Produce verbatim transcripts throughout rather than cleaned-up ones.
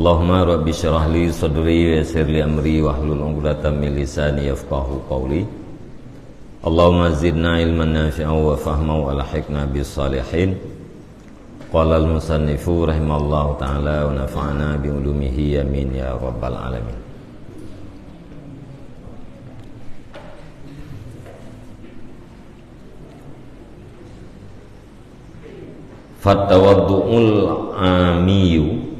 Allahumma rabbi syrah li sadri wa yassir li amri wahlul 'uqdatam min lisani yafqahu qawli. Allahumma zidna ilman nafi'an wa fahman wa alhiqna bis salihin. Qala al-musannifu rahimahullahu ta'ala wa nafa'ana bi ulumihi, amin ya rabbal alamin. Fatawaddu'ul 'amiyyu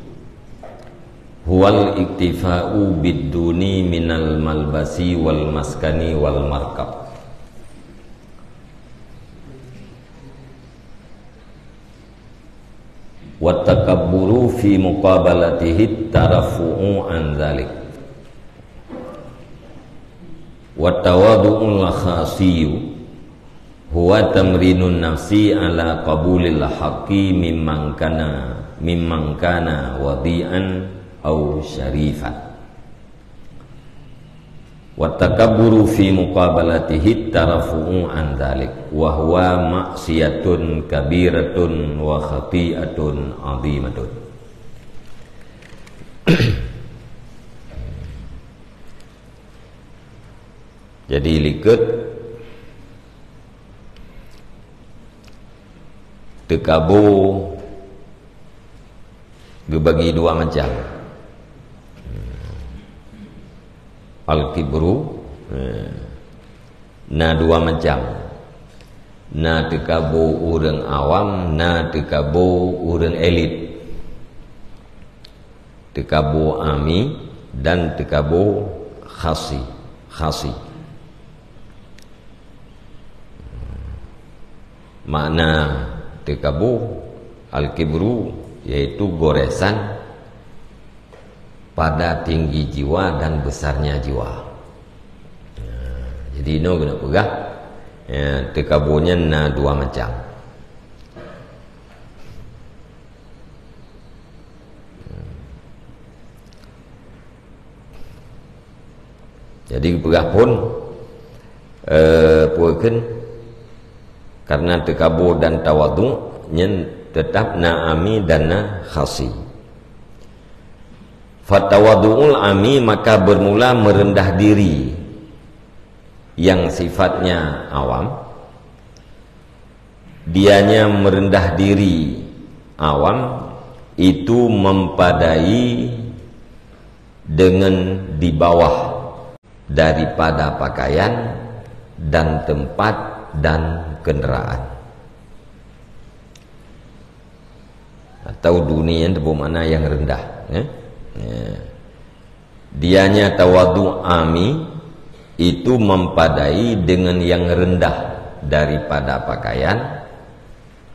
huwal iktifa'u bid-duni minal malbasi wal maskani wal markab. Wat takabburu fi muqabalatihi tarafu'u an dzalik. Wat tawadhu'ul khasiyyu huwa tamrinun nafsi ala qabulil haqqi mimman kana, mimman kana wadhi'an aw syarifan. Wat takabburu fi muqabalatihi tarafu'u an dzalik, wa huwa maksiyatun kabiratun wa khati'atun 'azimatun. Jadi, likot teukabo geubagi dua macam. Al-kibru, eh, na dua macam. Na teukabo ureuëng awam, na teukabo ureuëng elit. Teukabo ami dan teukabo khasi, khasi. Makna teukabo, al-kibru, yaitu goresan pada tinggi jiwa dan besarnya jiwa. Jadi, inoe keuneuk peugah, ya, teukabo nyan na dua macam. Jadi, geupeugah phon, eh, peue kheun, karena teukabo dan tawadhu nyan teutap na ami dan na khasi. Fatawadhu'ul ami, maka bermula merendah diri yang sifatnya awam. Dianya merendah diri awam itu mempadai dengan di bawah daripada pakaian dan tempat dan kenderaan. Atau dunia itu bermakna yang rendah, ya. Ya. Dianya tawadhu ami itu mempadai dengan yang rendah daripada pakaian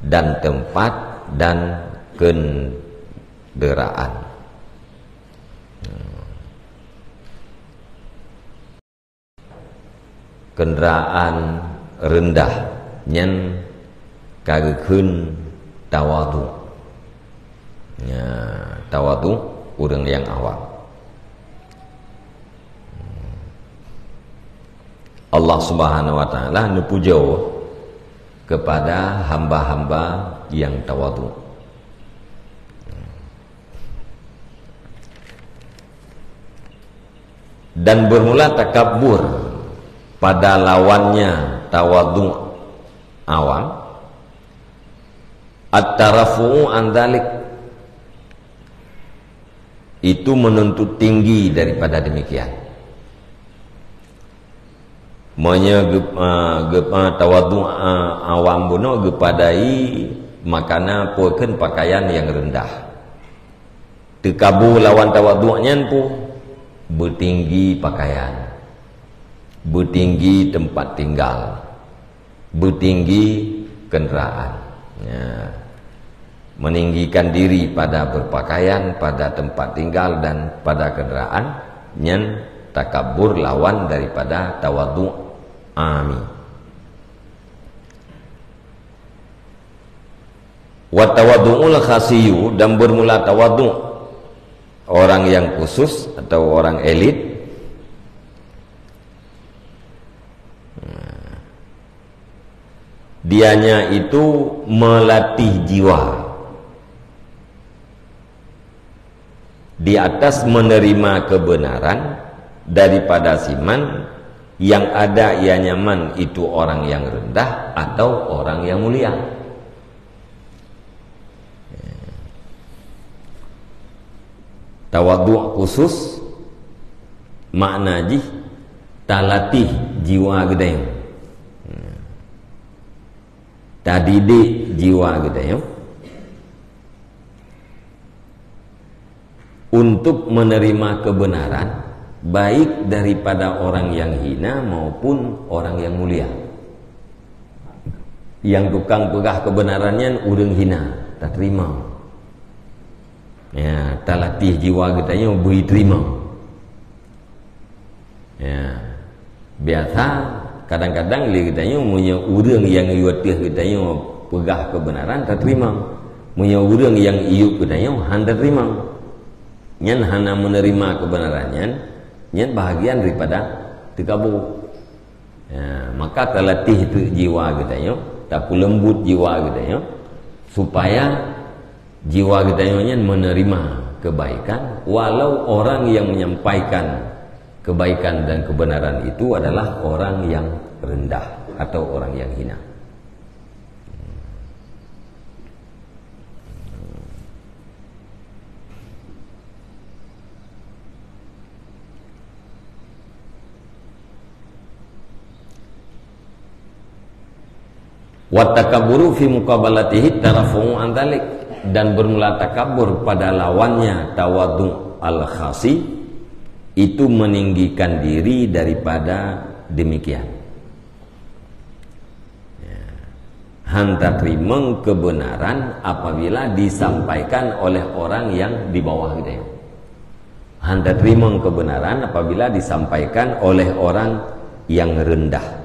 dan tempat dan kenderaan. Kenderaan rendah nyan ka geukheun tawadhu. Ya, tawadhu ureuëng nyang awam. Allah Subhanahu wa Ta'ala neupujoe kepada hamba-hamba yang tawadhu. Dan bermula takabur pada lawannya tawadhu awam, at-tarafu'u an dzalik, itu menuntut tinggi daripada demikian. Meunyoe geup-, ah, geup-, ah, tawadhu, ah, awam bunoe geupadai makna peue kheun pakaian nyang rendah. Teukabo lawan tawadhu nyan peue? Beutinggi pakaian, beutinggi teumpat tinggal, beutinggi kenderaan. Ya. Meninggikan diri pada berpakaian, pada tempat tinggal dan pada kenderaan, nyan takabur lawan daripada tawadhu ami. Wa tawadhu'ul khasiyu, dan bermula tawadhu orang yang khusus atau orang elit, dianya itu melatih jiwa. Di atas menerima kebenaran daripada si man, yang ada ianya man itu orang yang rendah atau orang yang mulia. Tawadhu' khusus makna jih talatih jiwa geutanyoe. Tadidik jiwa geutanyoe untuk menerima kebenaran, baik daripada orang yang hina maupun orang yang mulia. Nyang tukang peugah kebenaran nyan ureuëng hina, tateurimong. Ya, talatih jiwa geutanyoe bri teurimong. Ya. Biasa, kadang-kadang lé geutanyoe, meunyoe ureuëng nyang yue ateueh geutanyoe peugah kebenaran, tateurimong. Meunyoe ureuëng nyang iyup geutanyoe, han tateurimong. Nyan hana menerima kebenaran nyan, nyan bahagian daripada teukabô. Ya, maka talatih teuk jiwa geutanyoe, tapeuleumbut jiwa geutanyoe, supaya jiwa geutanyoe nyan menerima kebaikan, walau orang yang menyampaikan kebaikan dan kebenaran itu adalah orang yang rendah atau orang yang hina. Wa takabburu fi muqabalatihi tarafu'u an dzalik, dan bermula takabur pada lawannya tawadhu al-khasi, itu meninggikan diri daripada demikian. Ya. Han tateurimong kebenaran apabila disampaikan oleh orang yang di bawah geutanyoe. Han tateurimong kebenaran apabila disampaikan oleh orang yang rendah.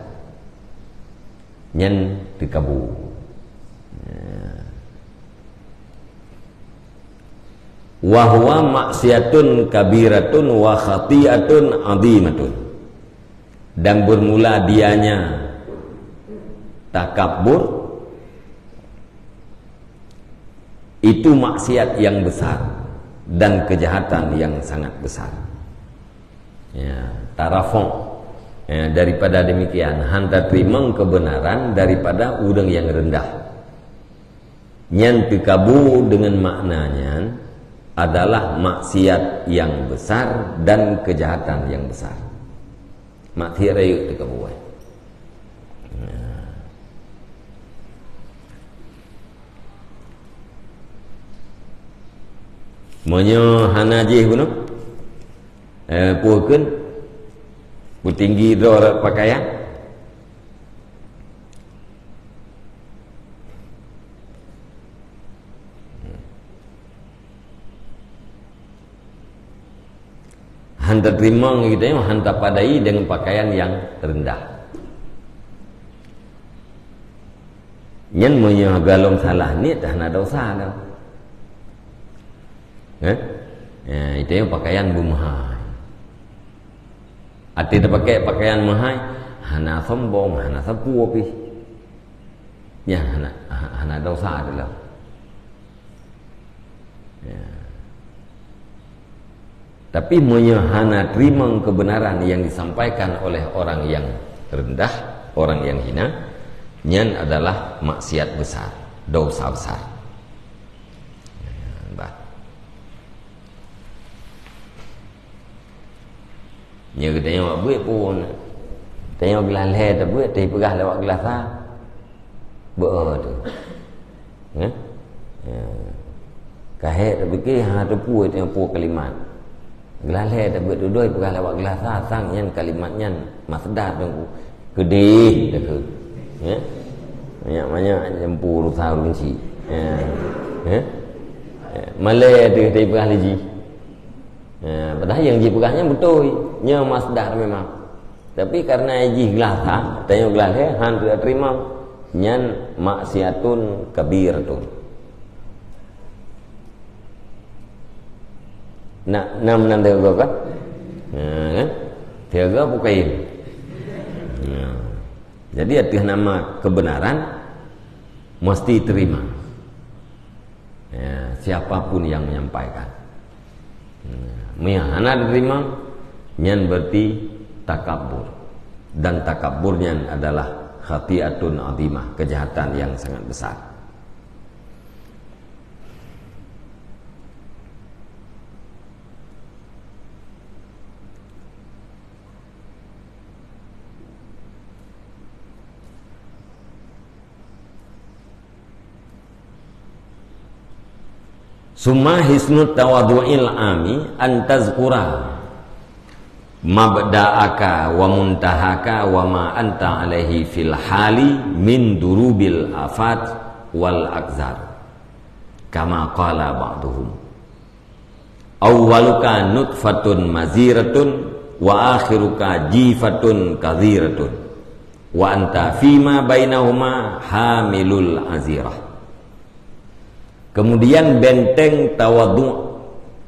Nyan teukabô. Ya. Wa huwa maksiatun kabiratun wa khati'atun 'azimatun. Dan bermula dianya takabur, itu maksiat yang besar dan kejahatan yang sangat besar. Ya, tarafu'. Ya, daripada demikian, han tateurimong kebenaran daripada ureuëng yang rendah. Nyan teukabô deungon makna nyan adalah maksiat yang besar dan kejahatan yang besar. Maksiat rayeuk teukabô. Nah. Meunyoe hana jih bunoe, eh, peue kheun? Peutinggi droe rot pakaian? Han tateurimong geutanyoe, han tapadai deungon pakaian nyang reundah. Nyan meunyoe golom salah niet, hana desya dah. Eh? Ya, itu nyang pakaian beumeuhai. Até tapakée pakaian meuhai, hana sombong, hana sapeue pih. Nyan hana, ha-, hana desya teuh lom. Ya. Tapi meunyoe hana teurimong kebenaran yang disampaikan oleh orang yang rendah, orang yang hina, nyan adalah maksiat besar, dosa besar. Ya, bah. Nyoe geutanyoe bak buet pun. Tanyoe glah lhée tabeuet, tapi peugah lewat glah sa. Beu tu. Hah? Ya. Ka hék tapike, ha, teupeu tanyoe peue kalimat. Glah lhée tabeuet tudoe peugah lewat glah sa, sang nyan kalimat nyan masdar teungku. Keudeh takheun. Ya. Banyak-banyak jampu rusa ureuëng chik. Ya. Ya. Ya. Malée teuh tapi peugah lé jih. Ya, padahai nyang jipeugah nyan beutôi, nyoe masdar memang. Tapi karena jih glah sa, tanyoe glah lhée, han teurimong, nyan maksiatun kabiratun. Nak nam nan teuga kan? Ha, kan? Teuga bukan. Ya. Jadi ateueh nama kebenaran mesti terima. Ya, siapapun yang menyampaikan. Meunyo hana diterima, nyan berarti takabur. Dan takabur nyan adalah khati'atun azimah, kejahatan yang sangat besar. Summa hisnut tawadu'il ami an tazkura mabda'aka wa muntahaka wa ma anta alaihi fil hali min durubil afat wal akzar. Kama qala ba'duhum. Awwaluka nutfatun maziratun wa akhiruka jifatun kaziratun. Wa anta fima bainahuma hamilul azirah. Kemudian benteng tawadhu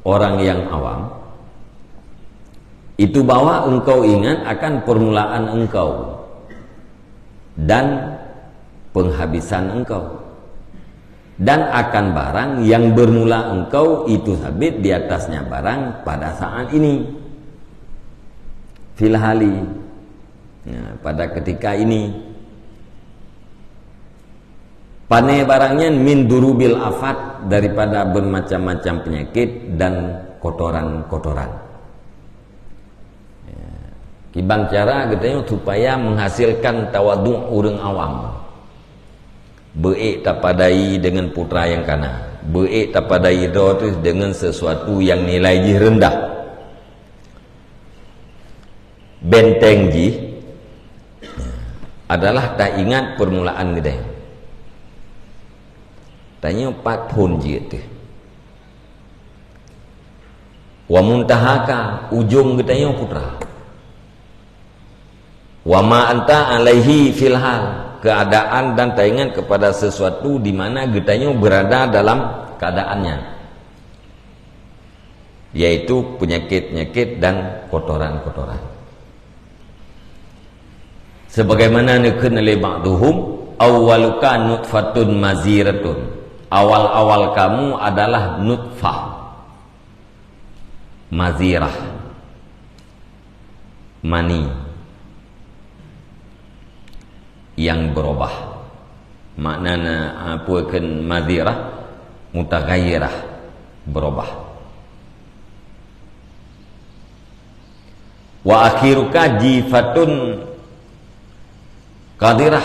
orang yang awam, itu bahwa engkau ingat akan permulaan engkau dan penghabisan engkau. Dan akan barang yang bermula engkau itu sabit di atasnya barang pada saat ini. Fil hali. Ya, pada ketika ini. Pane barang nyan min durubil afat, daripada bermacam-macam penyakit dan kotoran-kotoran. Ya. Kiban cara geutanyoe supaya menghasilkan tawadhu ureuëng awam. Beuék tapadai dengan putra nyang kana. Beuék tapadai droe teuh dengan sesuatu yang nilai jih rendah. Benteng jih adalah taingat permulaan geutanyoe. Tanyoe pat phon jeuet teuh. Wa muntahaka, ujong geutanyoe putra. Wa ma anta alaihi fil hal, keadaan dan taingat kepada sesuatu di mana geutanyoe berada dalam keadaannya, yaitu penyakit-penyakit dan kotoran-kotoran. Sebagaimana neukheun lé ba'duhum, awwaluka nutfatun maziratun. Awal-awal kamu adalah nutfah. Mazirah. Mani. Yang berubah. Maknana, apa kheun mazirah? Mutaghayyirah. Berubah. Wa akhiruka jifatun kadirah,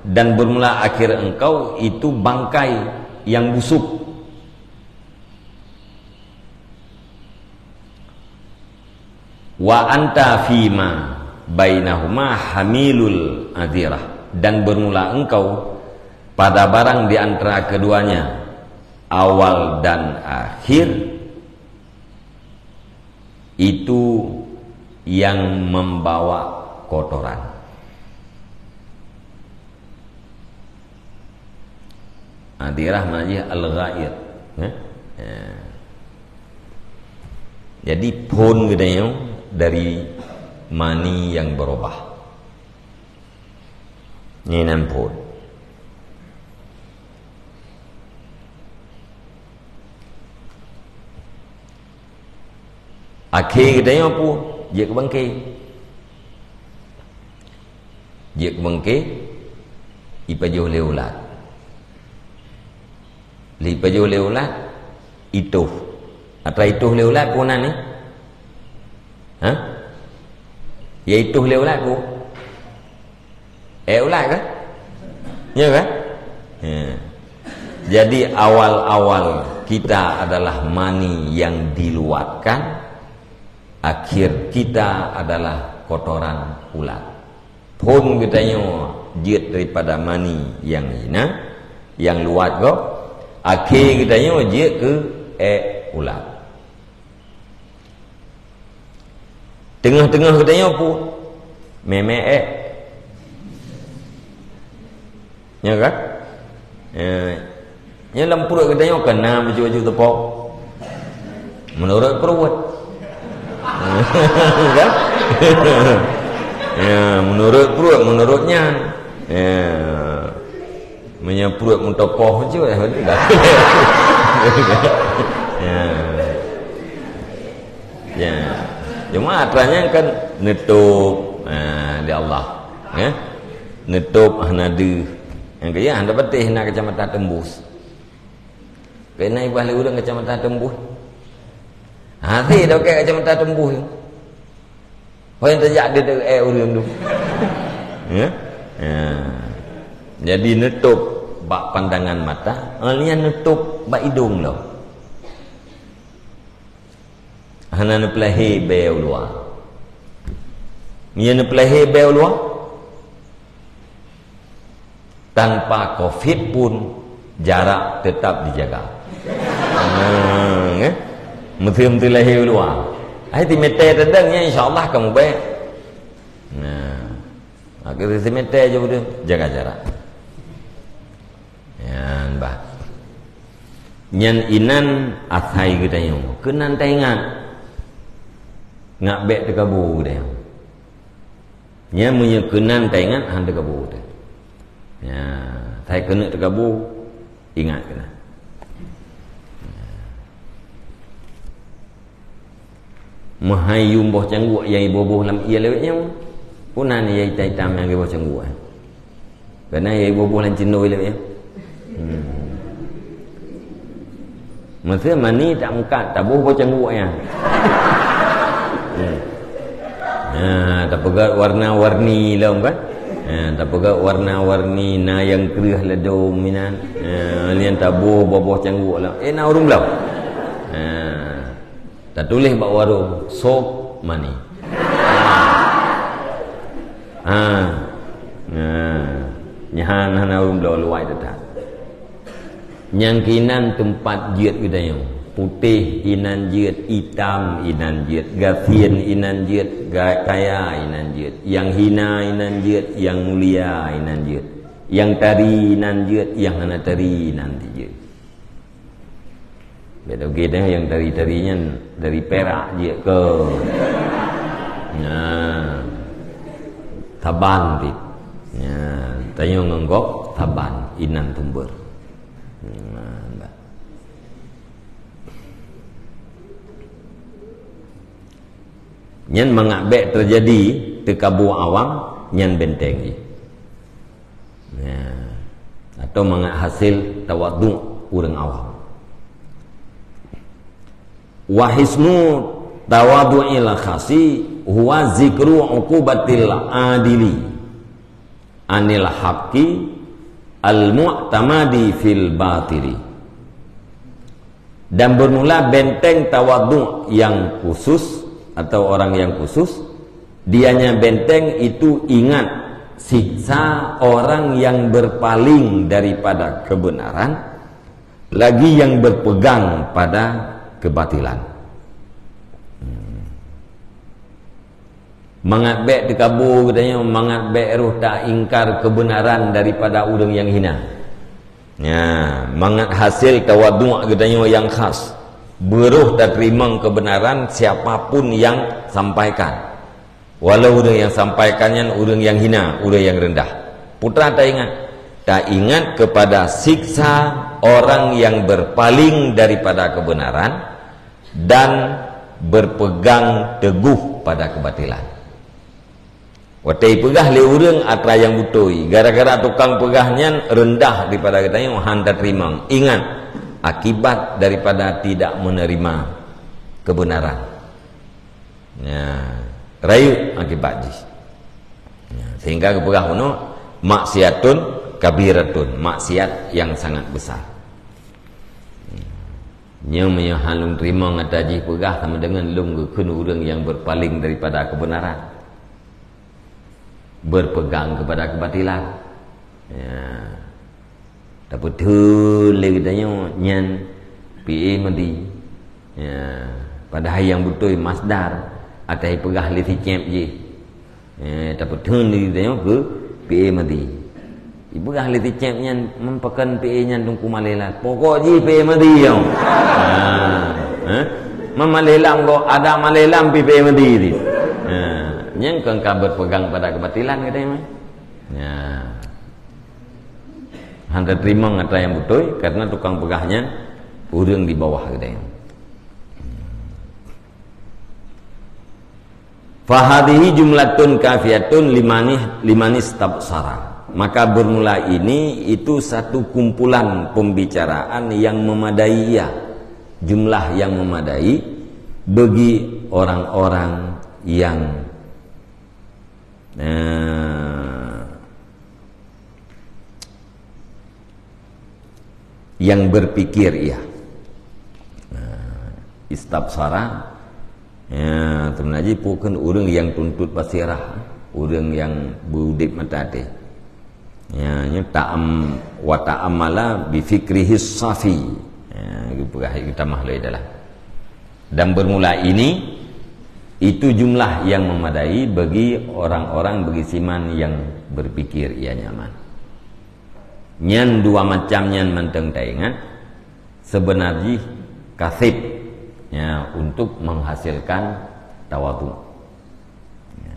dan bermula akhir engkau itu bangkai yang busuk. Wa anta fima bainahuma hamilul azirah, dan bermula engkau pada barang di antara keduanya, awal dan akhir, itu yang membawa kotoran. Adirah makna jih al-ghaid. Eh? Ya. Jadi phon geutanyoe dari mani yang berubah. Nyan phon. Akhé geutanyoe peue? Jeuet keu bangké. Jeuet keu bangké, ipajoh lé ulat. Lé ipajoh lé ulat, itoh. Atra itoh lé ulat peue nan ni? Ha? Ya itoh lé ulat peue? Eh, ulat kan? Ya kan? Ya. Jadi awal-awal kita adalah mani yang diluatkan, akhir kita adalah kotoran ulat. Phon geutanyoe jeuet daripada mani yang hina, yang luat gob, akhé geutanyoe jeuet keu ék ulat. Teungoh-teungoh geutanyoe peue? Mé-mé ék. Nyo kan? Eh, nyo lam pruet geutanyoe kan na baju-baju teupok. Menurut pruet. Kan? Ya, menurut pruet, menurut nyan. Ya. Meunyoe pruet meutokoh je, eh, dah. Ya. Ya. Cuma atra nyan kan neutôb, ha, di Allah. Ya. Neutôb hana deuh. Nyang keu nyan hana patéh na kacamata teumbus. Kena ibah lé ureueng kacamata teumbus. Hase dak kacamata teumbus. Ho nyang tajak di, eh, ureueng tu. Ya. Ya. Jadi neutôb bak pandangan mata, nyan neutôb bak idong lom. Hana neupeulahé bèe u luwa. Meunyoe neupeulahé bèe u luwa, tanpa covid pun jarak tetap dijaga. Hmm, eh? Meuseumeung teulahé u luwa. Hai ti meter teudeung nyan, insya Allah ka mubèe. Nah, maka simeter je udah jaga jarak. Nyan bah. Nyan inan asai geutanyoe. Keunan taingat. Ngat bèk teukabo geutanyoe. Nyan meunyoe keunan taingat, han teukabo teuh. Ya, sai keuneuk teukabo, ingat keunan. Meuhai yum boh cangguek nyang iboh-boh lam ié lewat nyoe. Puna ni nyang itam-itam nyang iboh cangguek. Karena nyang iboh-boh lam cindoi lewat nyoe. Hmm. Masa mani tak meukat, taboh boh cangguek nyan. Hmm. Ha, tapeugah warna-warni lom kan? Ha, tapeugah warna-warni, na nyang kreueh ladôm inan. Ha, nyan taboh boh-boh cangguek lom. Eh, na ureueng bloe. Ha. Tatuléh bak warong, sop mani. Ha. Nah, nyan hana ureueng bloe, luwai that-that. Nyang keunan teumpat jeuet geutanyoe. Putéh inan jeuet, itam inan jeuet, gasien inan jeuet, ga-, kaya inan jeuet, nyang hina inan jeuet, nyang mulia inan jeuet, nyang tari inan jeuet, nyang hana tari inan jeuet. Beda gét, eh, nyang tari-tari nyan dari Perak jeuet keu. Nah, saban cit. Nah, tanyoe ngon gob saban inan sumber. Nah, bah. Nyan mangat bèk teujadi teukabo awam, nyan benteng jih. Ya. Atau mangat hasil tawadhu ureueng awam. Wa hisnu tawadhu'il khasi huwa zikru uqubatil adili anil haqqi al mu'tamadi fil batili. Dan bermula benteng tawadhu yang khusus atau orang yang khusus, dianya benteng itu ingat siksa orang yang berpaling daripada kebenaran, lagi yang berpegang pada kebatilan. Hmm. Mangat bèk teukabo geutanyoe, mangat bèk roh taingkar kebenaran daripada ureueng nyang hina. Nya, mangat hasil tawadhu geutanyoe nyang khas, beuroh tateurimong kebenaran siapa pun yang sampaikan. Walau ureueng nyang sampaikan nyan ureueng nyang hina, ureueng nyang reundah. Putra taingat, taingat kepada siksa orang yang berpaling daripada kebenaran, dan berpegang teguh pada kebatilan. Watèe ipeugah lé ureueng atra nyang beutôi, gara-gara tukang peugah nyan reundah daripada geutanyoe, han tateurimong. Ingat, akibat daripada tidak menerima kebenaran. Nah, rayeuk akibat jih. Nah, sehingga geupeugah bunoe, maksiatun kabiratun, maksiat yang sangat besar. Nyoe meunyoe han lôn teurimong ata jih peugah sama deungon lôn geukheun ureueng nyang berpaling daripada kebenaran, berpegang kepada kebatilan. Ya. Tapeutheun lé geutanyoe nyan fi'il madhi. Ya. Padahai nyang beutôi masdar, ata ipeugah lé si Cép jih. Eh, tapeutheun diri tanyoe keu fi'il madhi. Ipeugah lé si Cép nyan, meupakon fi'il nyan Teungku Malailam. Pokok jih fi'il madhi nyoe. Ha, eh? Meumalailam kok ada malailam pi fi'il madhi di. Ha, nyan kon ka berpegang pada kebatilan geutanyoe. Ya. Han tateurimong atra nyang beutôi karena tukang peugah nyan ureueng di bawah geutanyoe. Fahadhihi jumlatun kafiyatun limani, limanistabsara. Maka bermula ini itu satu kumpulan pembicaraan yang memadai, ya. Jumlah yang memadai bagi orang-orang yang, eh, yang berpikir, ya. Nah, istabsara, ya, teumeunaji pukon ureuëng yang tuntot basirah, ureuëng yang beudeb mata até. Ya, nyoe ta'am-, wa ta'ammala bi fikrihi safi. Ya, geupeugah geutamah lé dalam. Dan bermula ini, itu jumlah yang memadai bagi orang-orang, bagi siman yang berpikir ia nyaman. Nyan dua macam nyan mantong taingat, sebenar jih kasib, ya, untuk menghasilkan tawadhu. Ya.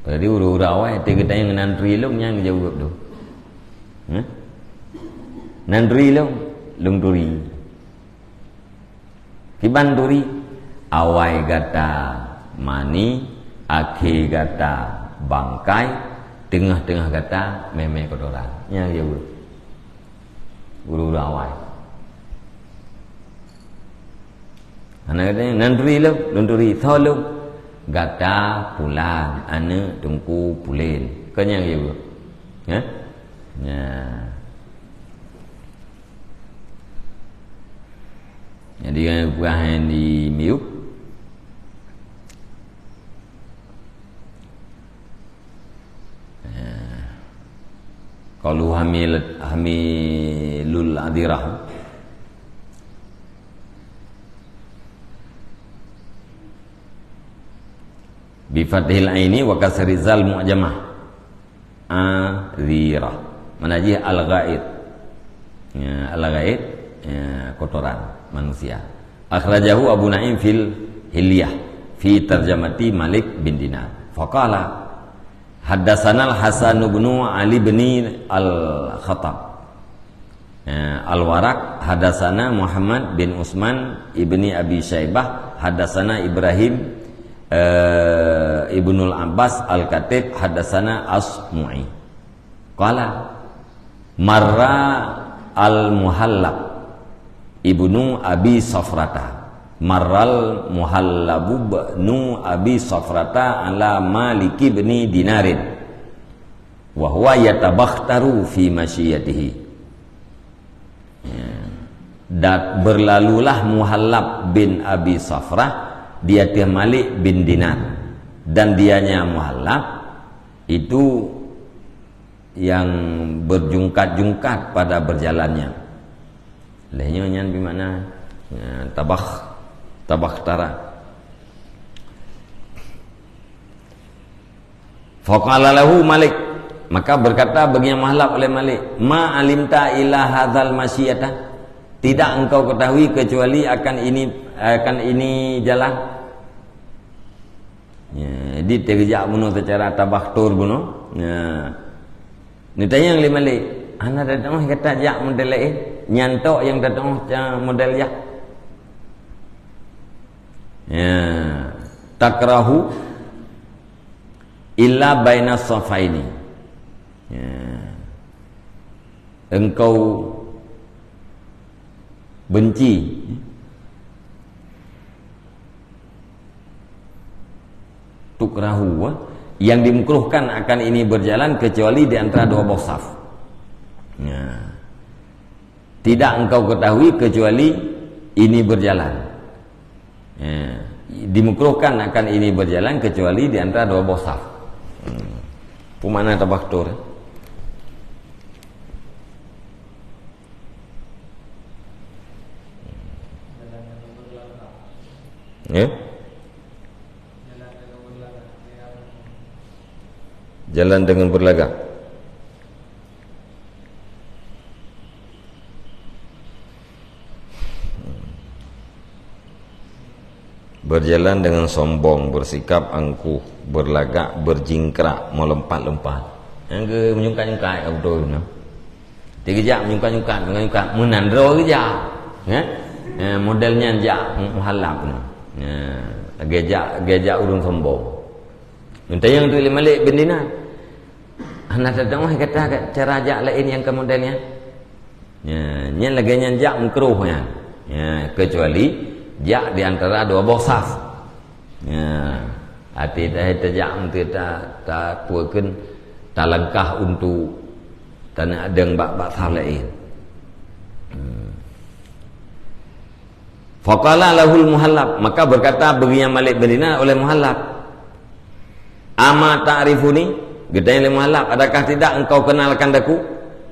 Jadi ureuëng-ureuëng awai teuka tanyong nan turi lôn nyang jaweueb tu. Hah? Nan turi lôn, lôn turi. Kiban turi, awai gata mani, akhé gata bangkai, teungoh-teungoh gata mémé kotoran. Nyang jaweueb. Ureuëng-ureuëng awai. Hana gata nan turi lôn, lôn turi, soe lôn? Gata Pulan, aneuëk Teungku Pulen. Kon nyang jaweueb. Hah? Nya. Jadi, peugah di miyup. Ya. Qalu hamil, hamilul adirah. Bi fathil aini wa kasri zal mu'jamah. Adirah. Mana jih al-ghaid. Ya, al-ghaid, ya, kotoran manusia. Akhrajahu Abu Nu'aim fil Hilyah fi tarjamati Malik bin Dinar. Faqala, haddasanal Hasan bin Ali bin Al-Khattab. Eh, Al-Waraq, hadasana Muhammad bin Usman ibni Abi Syaibah, hadasana Ibrahim, eh, ibnul Abbas Al-Katib, hadasana Asmu'i. Qala, marra Al-Muhallab ibnu Abi Safrata. Marral Muhallabu ibnu Abi Safrata ala Malik ibni Dinarin. Wa huwa yatabakhtaru fi masyiyatihi. Ya. Dan berlalulah Muhallab bin Abi Safrah di ateueh Malik bin Dinar. Dan dianya Muhallab itu yang berjungkat-jungkat pada berjalannya. Leh nyoe nyan bermakna, ya, tabakh, tabakhtara. Faqala lahu Malik, maka berkata baginya Muhallab oleh Malik, "Ma alimta ila hadzal masyiyata?" Tidak engkau ketahui kecuali akan ini, akan ini jalan. Ya, jadi terjak bunoe secara tabakhtur bunoe. Ya. Neutanyong lé Malik, "Hana tateu'oh gata jak model laén, nyan tok nyang tateu'oh ca-, model jak?" Ya. Takrahu illa baina safaini. Ya. Engkau benci, tukrahu, eh, yang dimakruhkan akan ini berjalan kecuali di antara dua boh saf. Ya. Tidak engkau ketahui kecuali ini berjalan. Ya. Dimakruhkan akan ini berjalan kecuali di antara dua boh saf. Hmm. Peue makna tabaktur? Ya? Jalan dengan berlagak. Berjalan dengan sombong, bersikap angkuh, berlagak, berjingkrak, melompat-lompat. Nyang keu menyungkat-nyungkat ka beutôi, nah. Dia geujak menyungkat-nyungkat, menyungkat-nyungkat, meunan droe geujak. Ya? Ya, model nyan jak muhallab nyan. Ya, geujak, geujak ureueng sombong. Meutanyong tu lé Malik bin Dinar. Hana teudeungoe gata cara jak laén nyang keu model nyan? Ya, nyan lagèe nyan jak makruh nyan. Ya, kecuali jak di antara dua boh saf. Ya, até dah tajak untuk ta, ta, peue kheun, talangkah untuk taneuk deueng bak, bak saf laén. Hmm. Faqala lahul muhallab, maka berkata bagi Malik bin Dinar oleh muhallab, "Ama ta'rifuni?" Geutanyong lé muhallab, "Adakah tidak engkau kenalkan aku?"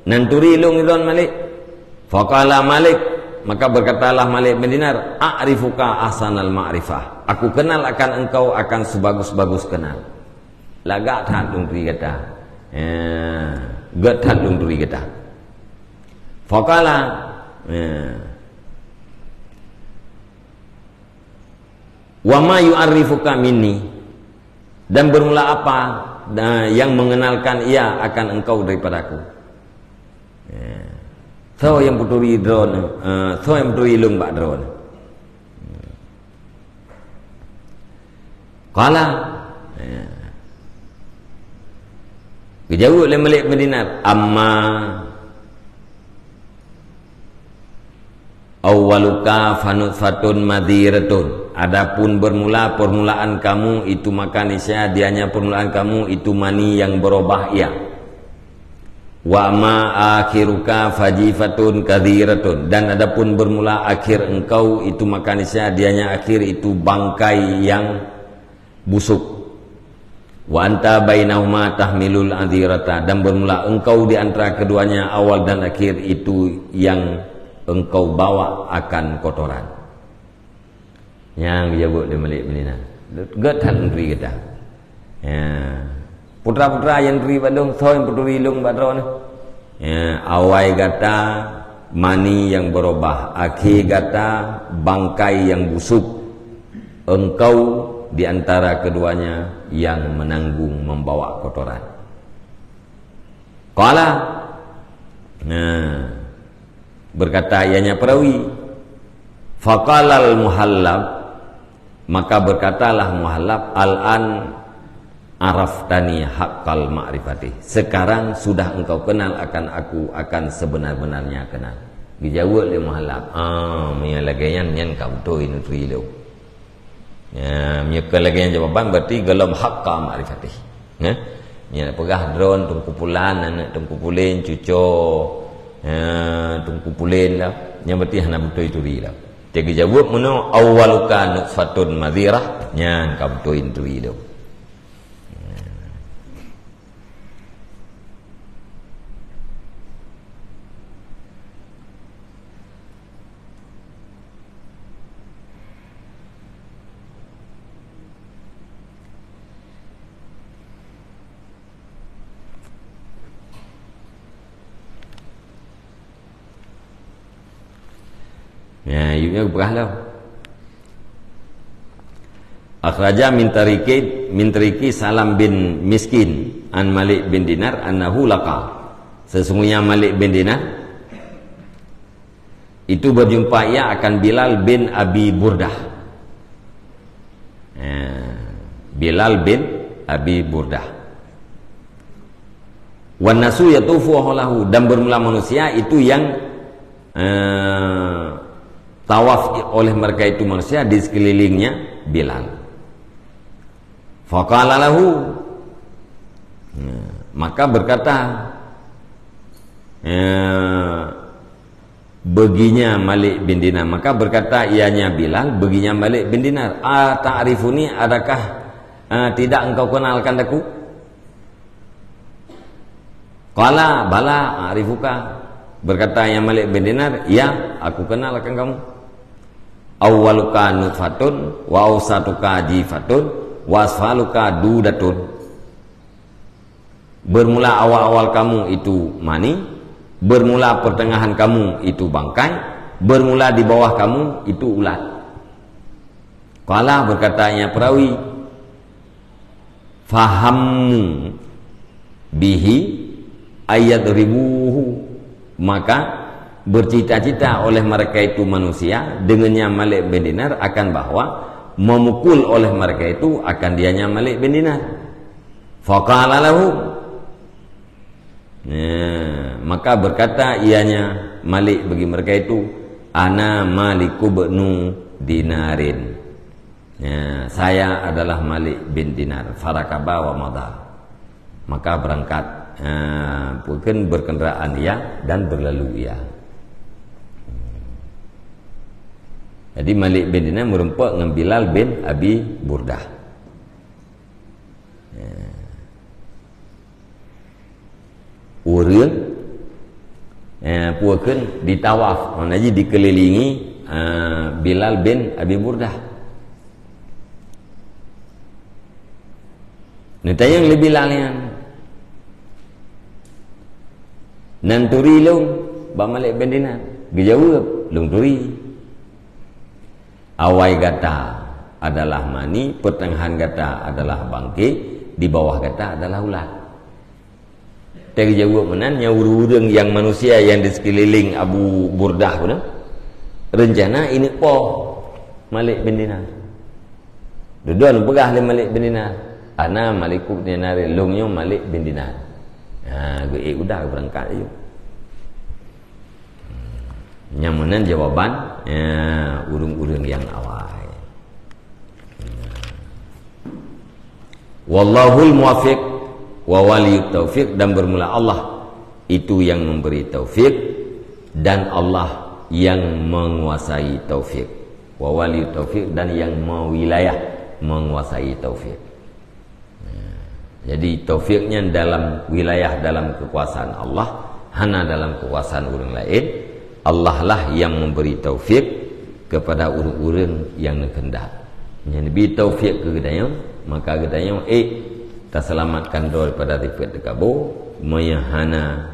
"Nan turi lôn, Malik." Faqala Malik, maka berkatalah Malik bin Dinar, "A'rifuka ahsanal ma'rifah." Aku kenal akan engkau akan sebagus-bagus kenal. Lagak that lôn turi gata. Ya, gèt that lôn turi gata. Faqala, ya. "Wa ma yu'arrifuka minni?" Dan bermula apa, da-, yang mengenalkan ia akan engkau daripadaku? Ya. Soe nyang peuturi droeneuh, eh, soe nyang peuturi lôn bak droeneuh? Qala. Ya. Geujaweueb lé Malik bin Dinar, "Amma awwaluka fanutfatun madhiratun." Adapun bermula permulaan kamu itu maka niscaya dianya permulaan kamu itu mani yang berubah ia. "Wa ma akhiruka fajifatun kadhiratun." Dan adapun bermula akhir engkau itu maka niscaya dianya akhir itu bangkai yang busuk. "Wa anta bainahuma tahmilul adhirata." Dan bermula engkau di antara keduanya awal dan akhir itu yang engkau bawa akan kotoran. Nyang geujaweueb lé Malik bin Dinar. Gèt that lôn turi gata. Ya. Putra-putra nyang turi bak lôn, soe nyang peuturi lôn bak droeneuh? Ya, awai gata mani yang berubah, akhé gata bangkai yang busuk. Engkau di antara keduanya yang menanggung membawa kotoran. Qala. Nah. Berkata ianya perawi, faqalal muhallab, maka berkatalah muhallab, "Al-an araftani haqqal ma'rifati." Sekarang sudah engkau kenal akan aku, akan sebenar-benarnya kenal. Geujaweueb lé muhallab, "Ah, meunyo lagèe nyan, nyan ka beutôi neuturi lôn." Ya, meunyoe kon lagèe nyan jawaban, berarti gohlom haqqa ma'rifatih. Ya? Nyan peugah droe Teungku Pulan, aneuk Teungku Pulen, cuco, ya, Teungku Pulen lah. Nyan berarti hana beutôi turi lah. Jadi jaweueb meunoe, "Awwaluka nutfatun madhirah," nyan ka beutôi turi lom. Ya, yue nyoe geupeugah lom. Akhraja min tariqi, min tariqi Salam bin Miskin an Malik bin Dinar annahu laqa. Sesungguhnya Malik bin Dinar itu berjumpa ia akan Bilal bin Abi Burdah. Eh, Bilal bin Abi Burdah. "Wan nasu yatufu haulahu," dan bermula manusia itu yang, eh, tawaf oleh mereka itu manusia di sekelilingnya Bilal. Faqala lahu, ya, maka berkata, ya, baginya Malik bin Dinar. Maka berkata ianya Bilal, baginya Malik bin Dinar, "Ata'rifuni, adakah, eh, tidak engkau kenalkan aku?" Qala, "Bala, a'rifuka." Berkata yang Malik bin Dinar, "Ya, aku kenal akan kamu. Awwaluka nutfatun, wa ausatuka jifatun, wa asfaluka dudatun." Bermula awal-awal kamu itu mani, bermula pertengahan kamu itu bangkai, bermula di bawah kamu itu ulat. Qala, berkata yang perawi, "Fahammu bihi ayyadribuhu." Maka bercita-cita oleh mereka itu manusia dengannya Malik bin Dinar akan bahwa memukul oleh mereka itu akan dianya Malik bin Dinar. Faqala lahum. Nah, maka berkata ianya Malik bagi mereka itu, "Ana Maliku bnu Dinarin." Ya, saya adalah Malik bin Dinar. Farakaba wa madha. Maka berangkat, eh, bukan berkendaraan ia dan berlalu ia. Jadi Malik bin Dinar meureumpok ngon Bilal bin Abi Burdah. Ya. Ureuëng, eh, peue kheun ditawaf, makna jih dikelilingi, eh, Bilal bin Abi Burdah. Neutanyong lé Bilal nyan, "Nan turi lôn bak Malik bin Dinar?" Geujaweueb, "Lôn turi." Awai gata adalah mani, pertengahan gata adalah bangke, di bawah gata adalah ulat. Teugeujaweueb meunan, nyan ureuëng-ureuëng nyang manusia nyang di seukeuliléng Abu Burdah tu, rencana ineuek poh Malik bin Dinar. Dudoe neupeugah lé Malik bin Dinar, "Ana Maliku bin Dinar, lôn nyoe Malik bin Dinar." Ha, geuék udah beurangkat ayue. Nyang meunan jawaban, ya, ureuëng-ureuëng nyang awai. Wallahul muwaffiq wa waliyut taufiq, dan bermula Allah itu yang memberi taufik, dan Allah yang menguasai taufik. Wa waliyut taufiq, dan yang mewilayah, menguasai taufik. Jadi, taufik nyan dalam wilayah, dalam kekuasaan Allah, hana dalam kekuasaan ureuëng laén. Allah lah yang memberi taufik kepada ureuëng-ureuëng nyang neukeundak. Nyang neubi taufik keu geutanyoe, maka geutanyoe ék taseulamatkan droe daripada ripet teukabo, meunyoe hana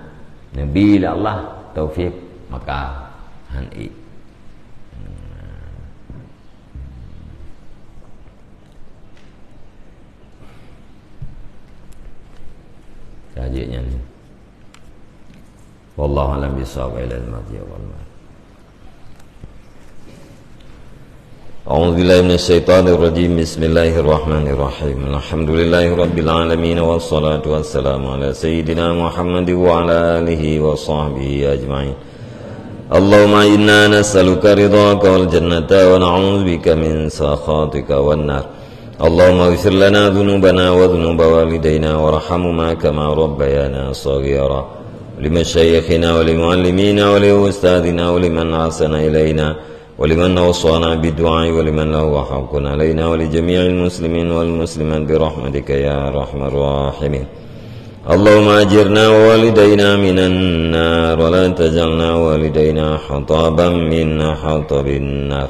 neubi lé Allah taufik, maka han ék. Sajak nyan. Wallahu a'lam bishawab, ilal marji' wal ma'ad. A'udzu billahi minasyaitonir rajim. Bismillahirrahmanirrahim. Alhamdulillahi rabbil alamin, wassalatu wassalamu ala sayyidina Muhammad wa ala alihi wa sahbihi ajma'in. Allahumma inna nas'aluka ridhaka wal jannata wa na'udzubika min sakhatika wan nar. Allahumma ighfir lana dzunubana wa dzunuba walidaina warhamhuma kama rabbayana shaghira. Li masyayikhina wa li muallimina wa li ustadzina wa liman ahsana ilaina wa liman awsana bid du'a wa liman lahu haqqun alaina wa li jami'il muslimin wal muslimat bi rahmatika ya arhamar rahimin. Allahumma ajirna wa walidaina minan nar wa la taj'alna wa walidaina hataban min hatabin nar.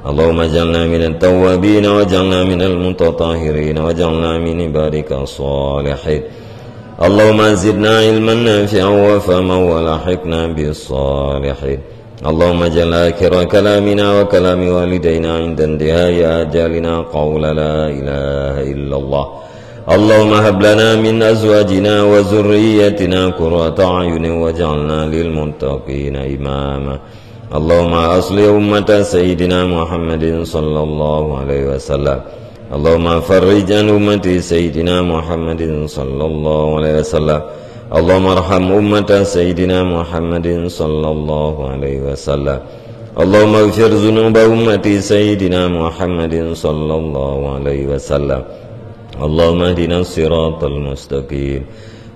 Allahumma ij'alna minat tawwabin waj'alna minal mutatahhirin waj'alna min ibadika shalihin. Allahumma zidna ilman nafi'an wa fahman wa alhiqna bis shalihin. Allahumma ij'al akhira kalamina wa kalami walidaina 'inda intihai ajalina qawla la ilaha illallah. Allahumma hab lana min azwajina wa dzurriyyatina qurrata a'yunin waj'alna lil muttaqina imama. Allahumma aslih ummata sayyidina Muhammadin sallallahu alaihi wasallam. اللهم فرج عن أمة سيدنا محمد صلى الله عليه وسلم. اللهم ارحم أمة سيدنا محمد صلى الله عليه وسلم. اللهم اغفر ذنوب أمة سيدنا محمد صلى الله عليه وسلم. اللهم اهدنا الصراط المستقيم.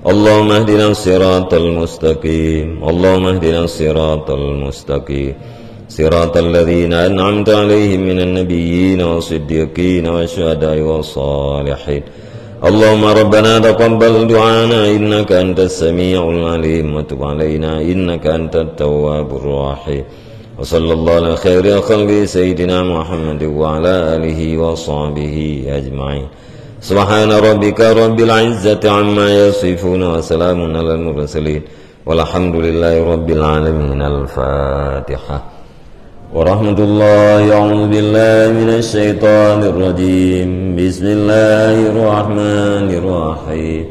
اللهم اهدنا الصراط المستقيم. اللهم اهدنا الصراط المستقيم. صراط الذين أنعمت عليهم من النبيين والصديقين والشهداء والصالحين. اللهم ربنا تقبل دعانا إنك أنت السميع العليم وتب علينا إنك أنت التواب الرحيم. وصلى الله على خير خلقه سيدنا محمد وعلى آله وصحبه أجمعين. سبحان ربك رب العزة عما يصفون وسلام على المرسلين والحمد لله رب العالمين. الفاتحة. ورحمة الله. أعوذ بالله من الشيطان الرجيم. بسم الله الرحمن الرحيم.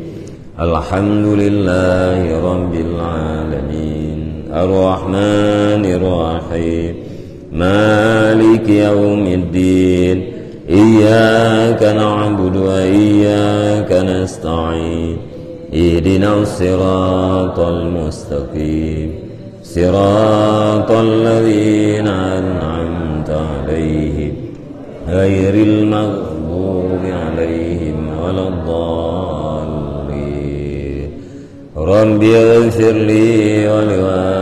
الحمد لله رب العالمين. الرحمن الرحيم. مالك يوم الدين. إياك نعبد وإياك نستعين. اهدنا الصراط المستقيم. صراط الذين أنعمت عليهم غير المغضوب عليهم ولا الضالين. رب اغفر لي ولوالدي